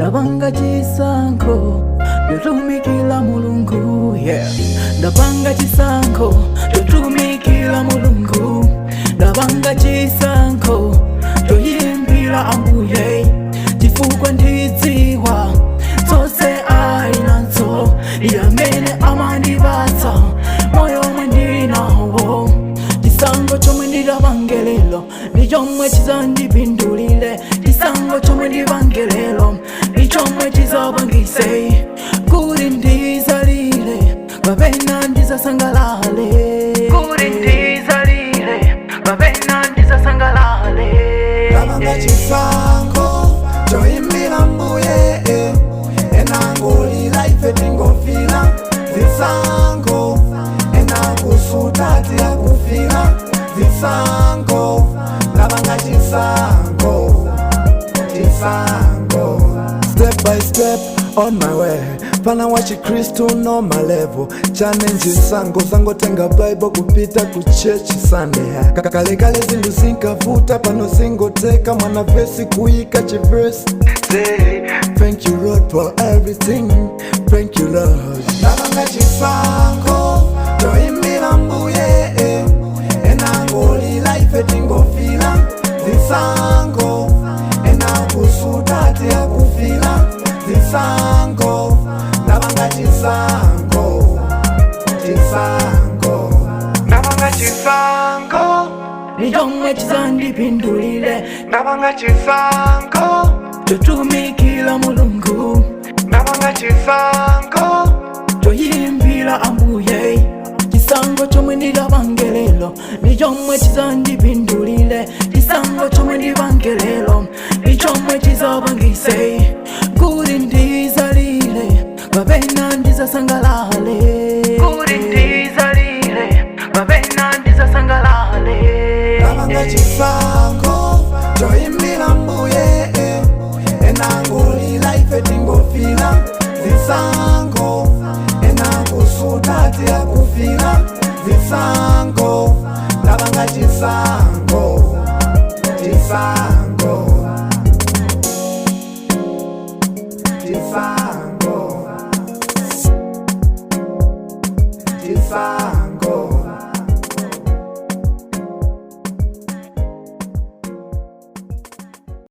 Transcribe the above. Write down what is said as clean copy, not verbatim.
Ndapanga chisankho chotumikila Mulungu, yeah. Ndapanga chisankho chotumikila Mulungu. Ndapanga chisankho choyimbila Ambuye, chifukwa ndidziwa zonse ali nazo amene amandipatsa moyo omwe ndinawo. Chisankho chomwe ndipange lero ndi chomwe chizandipindulire. Chisankho chomwe ndipange lero ndi chomwe chizapangise kuti ndizalire kapena ndizasangalale, kuti ndizalire kapena ndizasangalale. Ndapanga chisankho choyimbira Mbuye, eh. Enangolila, ife tingofila zisankho. Enakusuta, tiyakufila zisankho. Ndapanga chisankho, chisankho. Step by step on my way, pana wa Chikristu no my level challenge. Chisankho zangotenga Bible kupita ku church Sunday. Kalekale zinthu zinkavuta, pano zingoteka mwana vesi kuyika chiverse. Say, thank you, Lord, for everything. Thank you, Lord. Ndapanga chisankho choyimbira Mbuye, eh. Enangolila, ife tingofila zisankho. Enakusuta, tiyakufila zisankho. Ndapanga chisankho, chisankho. Ndapanga chisankho ndi chomwe chizandipindulire. Ndapanga chisankho chotumikila Mulungu. Ndapanga chisankho choyimbila Ambuye. Chisankho chomwe ndipange lero ndi chomwe chizandipindulire. Chisankho chomwe ndipange lero ndi chomwe chizapangise kuti ndizalire kapena ndizasangalale, kuti ndizalire kapena ndizasangalale. Ndapanga chisankho choyimbira Mbuye, eh. Enangolila, ife tingofila zisankho. Enakusuta, tiyakufila zisankho.